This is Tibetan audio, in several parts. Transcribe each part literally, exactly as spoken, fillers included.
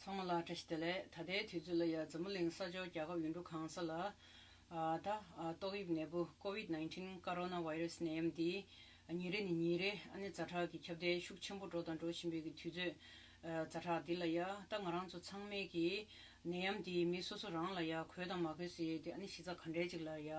ཚང་མ་ལ་བཀྲ་ཤིས་བདེ་ལེགས། ད་ལྟའི་དུས་ཚོད་ལ་ཡ་འཛམ་བུ་གླིང་ས་ཕྱོགས་རྒྱལ་ཁབ་ཡུལ་གྲུ་གང་ས་ལ་ཨ་ད་ཨ་ཏོག་དབྱིབས་ནད་འབུ་ཀོ་ཝིད་ནའིན་ཊིན་ཀ་རོ་ན་བྷའི་རུ་སི་ནད་ཡམས་འདི་ཉིན་རེ་ནས་ཉིན་རེ་ཨ་ནི་ཛ་དྲག་གི་ཁྱབ་གདལ་ཤུགས་ཆེན་པོ་འགྲོ་དང་འགྲོ་བཞིན་པའི་གི་དུས་ཚོད་ཨ་ཛ་དྲག་འདི་ལ་ཡ་ད་ང་རང་ཚོ་ཚང་མས་ཀྱི་ནད་ཡམས་འདི་མི་སོ་སོ་རང་ལ་ཡ་འགོས་དང་མ་འགོས་ཟེར་ཡས་དེ་ཨ་ནི་གཞི་རྩ་ག་འདྲའི་ཅིག་ལ་ཡ་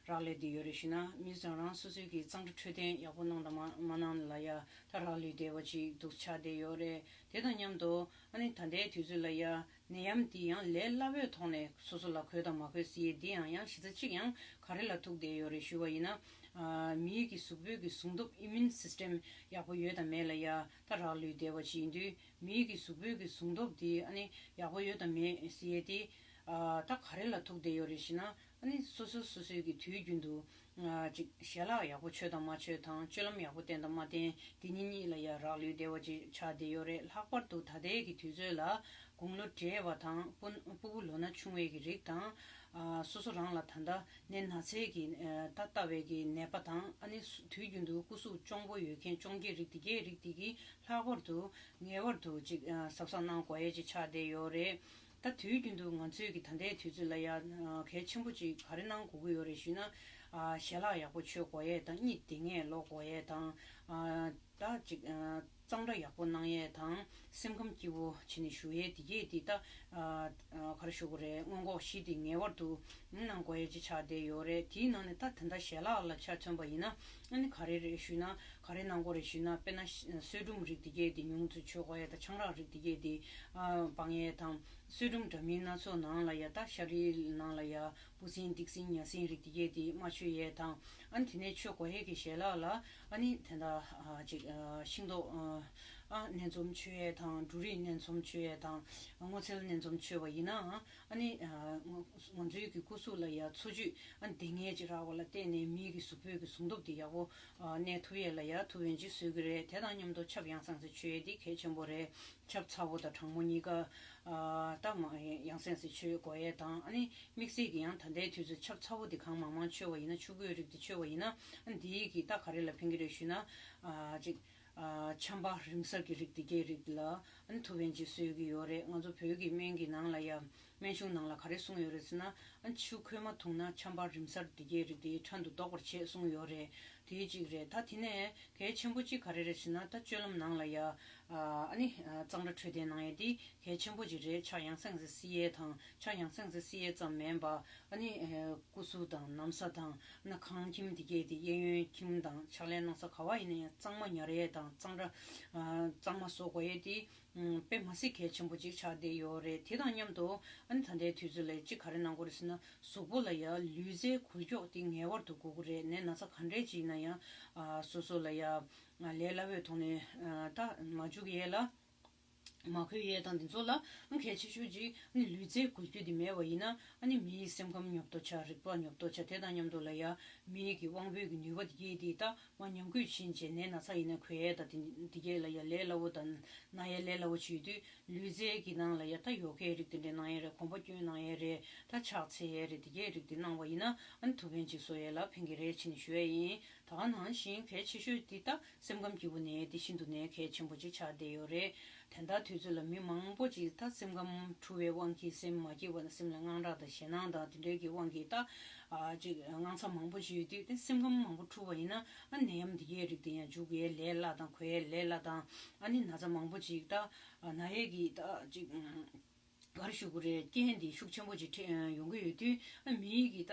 རག་ལས་བསྡད་ཡོད་རེད་ཞུས་ན། མི་རང་རང་སོ་སོའི་གི་གཙང་སྦྲ་འཕྲོད་བསྟེན་ཡག་པོ་གནང་དང་མ་མ་གནང་ལ་ཡ་ད་རག་ལུས་བསྡད་པ་ཅིག་འདུག་ཆགས་བསྡད་ཡོད་རེད། དེ་དང་མཉམ་དུ་ཨ་ནི་ད་ལྟའི་དུས་ཚོད་ལ་ཡ་ནད་ཡམས་འདི་ཡང་ལས་སླ་པོའི་ཐོག་ནས་སོ་སོ་ལ་འགོས་དང་མ་འགོས་ཟེར་ཡས་འདི་ཡང་ཡང་གཞི་རྩ་གཅིག་ཡང་ག་རེ་ལ་ཐུག་བསྡད་ཡོད་རེད་ཞུས་པ་ཡིན་ན། ཨ་མིའི་གི་གཟུགས་པོའི་གི་ཟུངས་སྟོབས་ཨི་མིན་སིས་ཊེམ་ཡག་པོ་ཡོད་དང་མེད་ལ་ཡ་ད་རག་ལུས་བསྡད་པ་ཅིག་ཡིན་དུས། མིའི་གི་གཟུགས་པོའི་གི་ཟུངས་སྟོབས་དེ་ཨ་ནི་ཡག་པོ་ཡོད་དམ་མེད་ཟེར་ཡས་དེ་ཨ་ད་ག་རེ་ལ་ཐུག་བསྡད་ཡོད་རེད་ཞེ་ན། ཨ་ནི་སོ་སོ་སོ་སོའི་གི་དུས་རྒྱུན་དུ་ཨ་ཅིག་ཞལ་ལག་ཡག་པོ་མཆོད་དང་མ་མཆོད་དང་སྤྱོད་ལམ་ཡག་པོ་བསྟེན་དང་མ་བསྟེན་དེ་གཉིས་གཉིས་ལ་ཡ་རག་ལུས་བསྡད་པ་ཅིག་ཆགས་བསྡད་ཡོད་རེད། ལྷག་པར་དུ་ད་ལྟའི་གི་དུས་ཚོད་ལ་དགུང་ལོ་བགྲེས་པ་དང་སྤུ་སྤུ་གུ་ལོ་ན་ཆུང་བའི་གི་རིགས་དང་ཨ་སོ་སོ་རང་ལ་ད་ལྟ་ནད་ན་ཚའི་གི་ཨ་ད་ལྟ་བའི་གི་ནད་པ་དང་ཨ་ནི་དུས་རྒྱུན་དུ་སྐུ་གཟུགས་གཅོང་པོ་ཡོད་མཁན་གཅོང་སྐྱེས་རིགས་དེ་གའི་རིགས་དེ་གི་ལྷག་པར་དུ་ངེས་པར་དུ་ཅིག་ཨ་གཟབ་གཟབ་གནང་དགོས་ཡས་ཅིག་ཆགས་བསྡད་ཡོད་རེད། ད་དུས་རྒྱུན་དུ་ང་ཚོའི་གི་ད་ལྟའི་དུས་ཚོད་ལ་ཡ་ཨ་གལ་ཆེན་པོ་ཅིག་ག་རེ་གནང་དགོས་ཀྱི་ཡོད་རེད་ཞུས་ན། ཨ་ཞལ་ལག་ཡག་པོ་མཆོད་དགོས་ཡས་དང་གཉིད་བདེ་ངེས་ལོག་དགོས་ཡས་དང་ཨ་ད་ཅིག་ཨ་གཙང་སྦྲ་ཡག་པོ་གནང་ཡས་དང་སེམས་ཁམས་སྐྱིད་པོ་བྱས་ནས་བཞུགས་ཡས་དེ་གས་དེ་ད་ཨ་ཨ་ག་རེ་ཞུ་དགོས་རེད། སྔོན་འགོག་བཞི་དེ་ངེས་པར་དུ་གནང་དགོས་ཡས་ཅིག་ཆགས་བསྡད་ཡོད་རེད། དེའི་ནང་ནས་ད་ད་ལྟ་ཞལ་ལག་ལ་ཆ་མཚོན་པ་ཡིན་ན་ཨ་ནི་ག་རེ་རེད་ཞུས་ན། ག་རེ་གནང་དགོས་རེད་ཞུས་ན། དཔེར་ན་གསོལ་སྒྲུབ་རིགས་དེ་གས་དེ་ཉུང་ཙམ་མཆོད་དགོས་ཡས་དང་ཆང་རག་རིགས་དེ་གས་དེ་ཨ་སྤང་ཡས་དང་། གསོལ་སྒྲུབ་འདྲ་མིན་སྣ་ཚོགས་ནང་ལ་ཡ་ད་ཤ་རིལ་ནང་ལ་ཡ་འབུ་སྲིན་སྡིག་སྲིན་ཉ་སྲིན་རིགས་དེ་གས་དེ་མ་མཆོད་ཡས་དང་། ཨ་ནི་དེ་ནས་མཆོད་དགོས་ཡས་ཀྱི་ཞལ་ལག་ལ་ཨ་ནི་དེ་འདྲ་ཨ་ཅིག་ཨ་ཤིང་ཏོག་ཨ་ཨ་སྣ་འཛོམས་མཆོད་ཡས་དང་། འབྲུ་རིགས་སྣ་འཛོམས་མཆོད་ཡས་དང་། སྔོ་ཚལ་སྣ་འཛོམས་མཆོད་པ་ཡིན་ནའང་ཨ་ནི་ཨ་ང་ང་ཚོའི་གི་སྐུ་གཟུགས་ལ་ཡ་འཚོ་བཅུད་ཨ་བདེ་ངེས་ཅིག་རག་པ་ལ་བརྟེན་ནས་མིའི་གི་གཟུགས་པོའི་གི་ཟུངས་སྟོབས་དེ་ཡག་པོ་ཨ་གནས་ཐུབ་ཡས་ལ་ཡ་ཐུགས་ཕན་ཅིག་གསོས་ཀྱི་རེད། དེ་དང་མཉམ་དུ་ཆབ་ཡང་སེང་ཟེར་མཆོད་ཡས་དེ་གལ་ཆེན་པོ་རེད། ཆབ་ཚ་པོ་དང་གྲང་མོ་གཉིས་ཀ་ཨ་ད་མ་ཡང་སེང་ཟེར་མཆོད་དགོས་ཡས་དང་། ཨ་ནི་དམིགས་བསལ་གྱི་ཡང་ད་ལྟའི་དུས་ཚོད་ཆབ་ཚ་པོ་དེ་གང་མང་མང་མཆོད་པ་ཡིན་ན། ཆུ་འགོའི་རིགས་དེ་མཆོད་པ་ཡིན་ན་ཨ་ནི་དེའི་གི་ད་ག་རེ་ལ་ཕན་གྱི་རེད་ཞུས་ན། ཨ་ཅིག་ཨ་ཆམ་པ་རིམས་སེལ་གྱི་རིགས་དེ་གའི་རིགས་ལ་ཨ་ནི་ཐུགས་ཕན་ཅིག་གསོས་ཀྱི་ཡོད་རེད། ང་ཚོ་བོད་ཀྱི་སྨན་གྱི་ནང་ལ་ཡ་སྨན་གཞུང་ནང་ལ་ག་རེ་གསུངས་ཡོད་རེད་ཟེར་ན། ཨ་ཆུ་ཁོལ་མ་འཐུང་ན་ཆམ་པ་རིམས་སེལ་དེ་གའི་རིགས་དེ་ཕྲན་དུ་ཟློག་པར་བྱེད་གསུངས་ཡོད་རེད། དེའི་གཅིག་རེད། ད་དེ་ནས་གལ་ཆེན་པོ་གཅིག་ག་རེ་རེད་ཟེར་ན། ད་སྤྱོད་ལམ་ནང་ལ་ཡ་ཨ་ནི་གཙང་སྦྲ་འཕྲོད་བསྟེན་གནང་ཡས་དེ་གལ་ཆེན་པོ་གཅིག་རེད། ཆ་ཡང་སེང་ཟེར་བསིལ་ཡས་དང་། ཆ་ཡང་སེང་ཟེར་བསིལ་ཡས་ཙམ་མིན་པ་ཨ་ནི་སྐུ་གཟུགས་དང་ན་བཟའ་དང་ཨ་ནི་ཁང་ཁྱིམ་དེ་གས་དེ་གཡས་གཡོན་ཁྱིམ་དང་ཕྱག་ལས་གནང་ས་ག་བ་ཡིན་ན་ཡང་གཙང་མ་ཉར་ཡས་དང་གཙང་སྦྲ་གཙང་མ་བཟོ་དགོས་ཡས་དེ་དཔེ་མ་སྲིད་གལ་ཆེན་པོ་ཅིག་ཆགས་བསྡད་ཡོད་རེད། དེ་དང་མཉམ་དུ་ཨ་ནི་ད་ལྟའི་དུས་ཚོད་ལ་ཅིག་ག་རེ་གནང་དགོས་རེད་ཟེར་ན། གཟུགས་པོ་ལ་ཡ་ལུས་རྩལ་འགུལ་སྐྱོད་དེ་ངེས་པར་དུ་དགོས་ཀྱི་རེད། ནད་ན་ཚ་ག་འདྲས་ཅིག་ཡིན་ན་ཡང་ཨ་སོ་སོ་ལ་ཡ་ལས་སླ་པོའི་ཐོག་ནས་ཨ་ད་མ་འཇུག་ཡས་ལ་མ་འགོས་ཡས་དང་དེ་ཚོ་ལ་གལ་ཆེ་ཤོས་ཅིག་ཨ་ནི་ལུས་རྩལ་འགུལ་སྐྱོད་དེ་མེད་པ་ཡིན་ན་ཨ་ནི་མིའི་སེམས་ཁམས་ཉོབ་ཏོ་ཆགས། རིག་པ་ཉོབ་ཏོ་ཆགས། དེ་དང་མཉམ་དུ་ལ་ཡ་མིའི་གི་དབང་པོའི་གི་ནུས་པ་དེ་གས་དེ་ད་མ་ཉམས་རྒུད་ཕྱིན་བྱས་ནས་ན་ཚ་ཡིན་ན་འགོས་ཡས་དང་དེ་དེ་གས་ལ་ཡ་ལས་སླ་པོ་དང་ན་ཡས་ལས་སླ་པོ་བྱེད་དུས། ལུས་རྩལ་གྱི་ནང་ལ་ཡ་ད་ཡོ་གའི་རིགས་དེ་འདྲ་གནང་ཡས་རེད། གོམ་པ་བསྐྱོན་གནང་ཡས་རེད། ད་ཕྱག་འཚལ་ཡས་རེད། དེ་གའི་རིགས་དེ་གནང་བ་ཡིན་ན་ཨ་ནི་ཐུགས་ཕན་ཅིག་གསོ་ཡས་ལ་ཕན་གྱི་རེད་ཅེས་ནས་ཞུ་ཡས་ཡིན། ད་ག་ནང་བཞིན་གལ་ཆེ་ཤོས་དེ་ད་སེམས་ཁམས་སྐྱིད་པོ་ནས་དེ་ཤིན་ཏུ་ནས་གལ་ཆེན་པོ་ཅིག་ཆགས་བསྡད་ཡོད་རེད། དེ་འདྲ་དུས་ཚོད་ལ་མི་མང་པོ་ཅིག་ད་སེམས་ཁམས་འཁྲུག་པའི་དབང་གིས་སེམས་མ་སྐྱིད་པ་དང་སེམས་ལ་དངངས་སྐྲག་དང་ཞེད་སྣང་དང་དེ་འདྲའི་གི་དབང་གིས་ད་ཨ་ཅིག་དངངས་འཚབ་མང་པོ་ཅིག་ཡོད་དུས་དེ་སེམས་ཁམས་མང་པོ་འཁྲུག་པ་ཡིན་ན་ཨ་ནད་ཡམས་འདི་གའི་རིགས་དེ་ཡང་འཇུག་ཡས་ལས་སླ་དང་འགོས་ཡས་ལས་སླ་དང་། ཨ་ནི་ན་ཚ་མང་པོ་ཅིག་ད་ཨ་ན་ཡས་ཀྱི་ད་ཅིག་ག་རེ་ཞུ་དགོས་རེད། རྐྱེན་འདི་ཤུགས་ཆེན་པོ་ཅིག་འཕྲད་ཡོང་གི་ཡོད་དུས་ཨ་མིའི་གི་ད་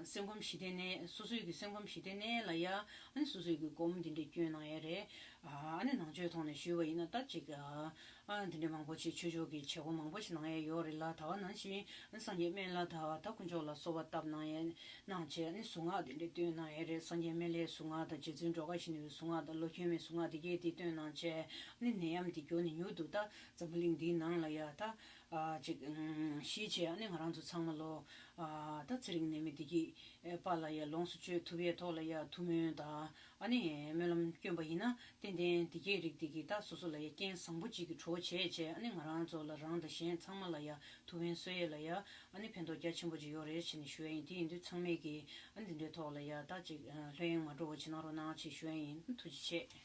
སེམས་ཁམས་ཞི་བདེ་གནས། སོ་སོའི་གི་སེམས་ཁམས་ཞི་བདེ་གནས་ལ་ཡ་ཨ་ནི་སོ་སོའི་གི་སྒོམ་འདི་འདྲ་བསྐྱོན་གནང་ཡས་རེད། ཨ་ནི་ནང་ཆོས་ཐོག་ནས་ཞུས་པ་ཡིན་ན་ད་ཅིག་ཨ་འདི་འདྲ་མང་པོ་ཅིག་ཆོས་ཕྱོགས་ཀྱི་བྱེད་སྒོ་མང་པོ་ཞིག་གནང་ཡས་ཡོད་རེད་ལ། ད་ག་ནང་བཞིན་སངས་རྒྱས་སྨན་བླ་དང་ད་དཀོན་མཆོག་ལ་གསོལ་བ་བཏབ་གནང་ཡས་གནང་བྱས་ཨ་ནི་གཟུངས་སྔགས་འདི་འདྲ་བཏོན་གནང་ཡས་རེད། སངས་རྒྱས་སྨན་བླའི་གཟུངས་སྔགས་དང་རྗེ་བཙུན་སྒྲོལ་དཀར་ཞིག་ནས་གཟུངས་སྔགས་དང་ལོ་གྱོན་མའི་གཟུངས་སྔགས་འདི་གས་དེ་བཏོན་གནང་བྱས་ཨ་ནི་ནད་ཡམས་འདི་མགྱོགས་ནས་མྱུར་དུ་ད་འཛམ་བུ་གླིང་འདིའི་ནང་ལ་ཡ་ད་ཨ་ཅིག་ཨམ་ཞི་བྱས་ཨ་ནི་ང་རང་ཚོ་ཚང་མ་ལོ་ཨ་ད་ཚེ་རིང་ནད་མེད་བདེ་སྐྱིད་པ་ལ་ཡ་ལོངས་སུ་སྤྱོད་ཐུབ་ཡས་ཐོག་ལ་ཡ་ཐུགས་སྨོན་དང་ཨ་ནི་སྨོན་ལམ་བསྐྱོན་པ་ཡིན་ན་ཏན་ཏན་བདེ་སྐྱིད་རིགས་འདི་གིས་ད་སོ་སོ་ལ་ཡ་རྐྱེན་བཟང་པོ་གཅིག་གི་གྲོགས་བྱས་བྱས་ཨ་ནི་ང་རང་ཚོ་ལ་རང་དང་གཞན་ཚང་མ་ལ་ཡ་ཐུགས་ཕན་གསོས་ཡས་ལ་ཡ་ཨ་ནི་ཕན་ཐོགས་རྒྱ་ཆེན་པོ་ཅིག་ཡོད་རེད་ཅེས་ནས་ཞུ་ཡ་ཡིན། དེ་ཡིན་དུས་ཚང་མས་ཀྱིས་ཨ་ནི་འདི་འདྲའི་ཐོག་ལ་ཡ་ད་ཅིག་ལྷོད་གཡེང་མ་འགྲོ་བ་ཅིག་གནང་རོགས་གནང་ཅེས་ཞུ་ཡ་ཡིན། ཐུགས་རྗེ་ཆེ།